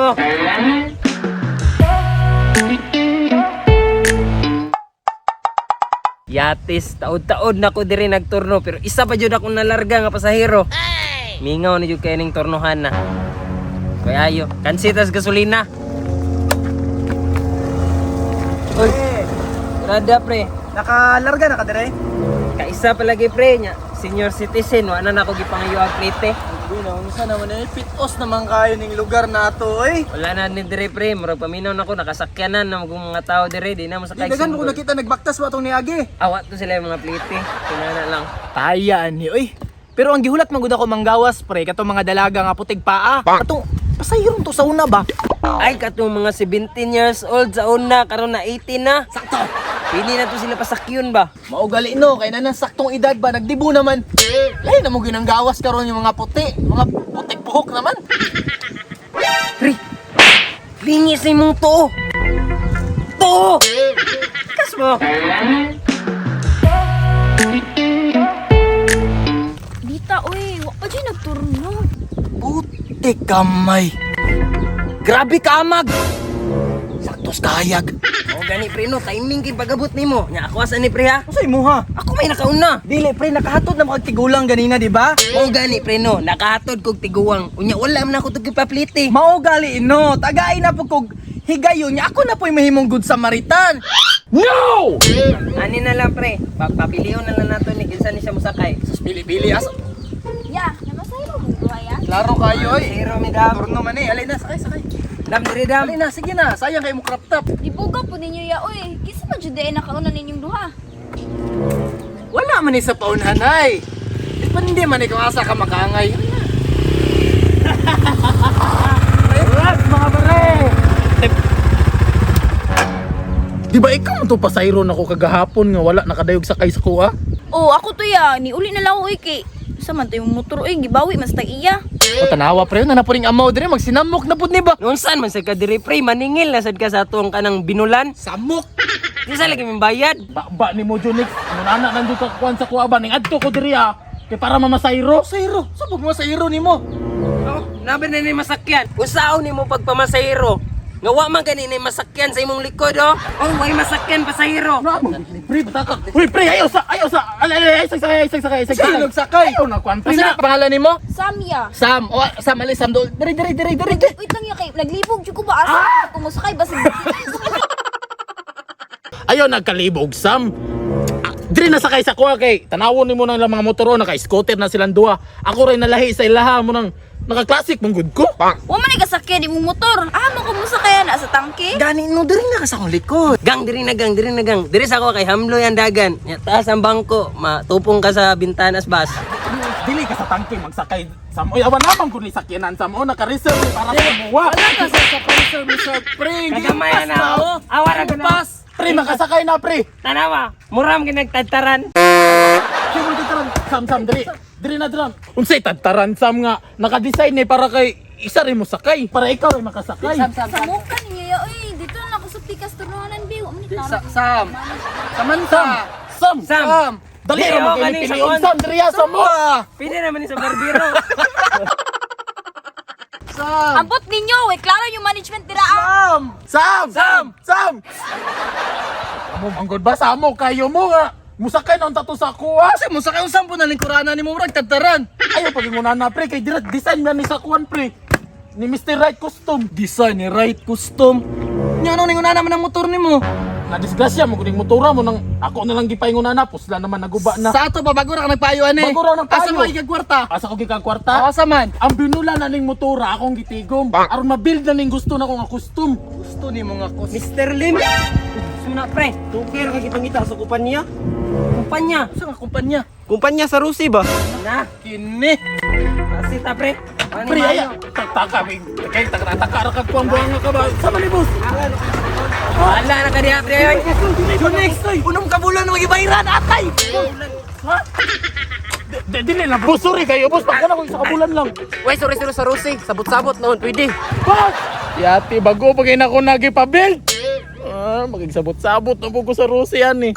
mo. Yatis, taod-taod na ko diri nagturno pero isa pa jud akong nalarga nga pasahero. Mingaw na jud kay ning turnohan na. Kay ayo, kansitas gasolina. Uy, rada pre. Nakalarga na ka dire? Kaisa palagi pre nya. Senior citizen, wa na nako gipangayo ang plate. Bueno, unsa naman eh, pitos naman kayo ning lugar nato eh. Wala na ni dire pre, murag paminaw nako nakasakyanan na magong mga tao dire, di na mo Di sakay. dagan mo ko nakita nagbaktas wa tong niagi. Awa to sila yung mga plate. Kinana lang. Taya ni oy. Pero ang gihulat man gud ako manggawas pre katong mga dalaga nga putig paa. Katong pasayron to sa una ba? Ay katong mga 17 years old sa una karon na 18 na. Sakto. Pili na to sila pasakyon ba? Maugali no kay na saktong edad ba nagdibo naman. Lahi na mo ginanggawas karon yung mga puti, mga putig buhok naman. Pre, lingis na imong tuo. Tuo! Kas mo. Dita, uy, wa pa dyan nagturno. Puti kamay. Grabe ka amag. Saktos kayag. O gani pre no, timing kay pagabot nimo. Nya ako asa ni pre ha? Unsa imo ha? Ako may nakauna. Dili pre nakahatod na makagtigulang ganina di ba? O gani pre no, nakahatod kog tiguang. Unya wala man ako tug ipaplite. Mao gali no, tagay na po kog higayon niya ako na po'y mahimong good Samaritan. No! Ani na lang pre, pagpapilion na lang nato ni kinsa ni siya mosakay. Sus pili-pili asa. Ya, namasayro mo duha ya. Klaro kayo oy. Zero mi dam. Turno man eh, alay na sakay sakay. Dam diri dam. Alay na sige na, sayang kay mo crop top. Gibuga po ninyo ya, uy. Kisa man jud ay nakauna ninyong duha. Wala man eh sa paunhanay. Depende man eh kung asa ka makaangay. Relax mga pare! Di ba ikaw man to pasayro na ko kagahapon nga wala nakadayog sakay sa kuha? Oh, ako to ya, ni uli na lang uy kay sa man to yung motor uy, gibawi mas tag iya. O tanawa pre, na na po ring amaw dire magsinamok na pud ni ba? Noon saan man sad ka diri pre, maningil na sad ka sa atong kanang binulan. Samok. Di sa lagi mong bayad. Ba ni mo Junix, munana nandun ka kuan sa kuha ba ning adto ko diri ah. Kay para mamasayro. Sayro, sabog mo sayro nimo. Oh, nabi na ni masakyan. Usaon nimo pagpamasahero. Nga wa man gani ni masakyan sa imong likod oh. Oh, way masakyan pasahero. Pre, bataka. Uy, pre, ayaw sa. Ay, ay, ay, sakay, sakay, sakay, sakay. Sino nagsakay? Ayaw na kuan, pre. Asa Na. na pangalan nimo? Samya. Sam. O Sam ali Sam dol. Diri diri diri diri. Wait lang ya kay naglibog jud ko ba asa ko mosakay basig. Ayaw nagkalibog Sam. Ah, diri na sakay sa kuha kay tanawon nimo nang ilang mga motor oh, naka-scooter na silang duha. Ako rin nalahi sa ilaha mo nang naka-classic mong good ko. Wa man ay kasakyan imong motor. Ah, mo ko mosakay na sa tangke. Gani no diri na ka sa akong likod. Gang diri na gang, diri na gang. Diri sa ako kay Hamloy ang dagan. Nya taas ang bangko, matupong ka sa bintanas bus. Dili ka sa tangke magsakay Sam. Oy, awan naman kun ni sakyanan Sam. Oh, naka-reserve ni para sa muwa. Wala ka sa sa reserve pre. Kagamay Gipas na. oh. Awa ra ko na. Pas. Pre, makasakay na pre. Tanawa, muram ginagtadtaran. Siyempre tadtaran. Sam, Sam, diri. Diri na diri. Unsay tadtaran Sam nga naka-design ni para kay isa rin mo sakay para ikaw rin makasakay. Sam Sam Sam. Samukan ninyo ya uy, dito na ako sa pikas turnohanan bi. Wa man ni tara. Sam. Samantha. Sam, Sam. Sam. Dali Dili, ra oh, mo kaning kini sa Sam, diri ya, Sam. oh. Ah, Pwede naman ni sa barbero. Sam. Ambot ninyo, way klaro yung management dira ah. Sam. Sam! Sam! Sam! Amo manggod ba samo kayo mo nga. Musakay na unta to sa kuha. Kasi mo sakay usam po na lingkuranan nimo murag tadtaran. Ayaw pag inguna na pre kay dira design man ni sa kuan pre. Ni Mr. Right Custom. Design ni right custom. Nya ano ning naman ang motor nimo? Na disgrasya mo kuning motora mo nang ako na lang gipaingon na pusla naman naguba na. Sa ato pa bago ra ka nagpayo ani. Bago ra nagpayo. Asa mo ikag kwarta? Asa ko gikag kwarta? Asa man? Ang binula na ning motora akong gitigom. Aron mabuild na ning gusto na ko nga custom. Gusto nimo nga custom. Mr. Lim. Suna pre, tukir ka kitang sa kumpanya. Kumpanya. Sa nga kumpanya? Kumpanya sa Rusi ba? Na, Kini. pasita pre. Ano Pre maayo? aya tagtaka may kay tagtaka ra kag kuang buang ka ba? Sa man ni boss? Wala na ka diha pre. Oy. Junix, unom ka bulan mo gibayran atay. Ha? Dili na boss, sorry kayo boss, baka na ko isa ka bulan lang. Wey, sorry sorry sa Rusi. Sabot-sabot noon pwede. Boss! Yati bago pag ina ko nagipabuild. Ah, magigsabot-sabot na po ko sa Rusi yan eh.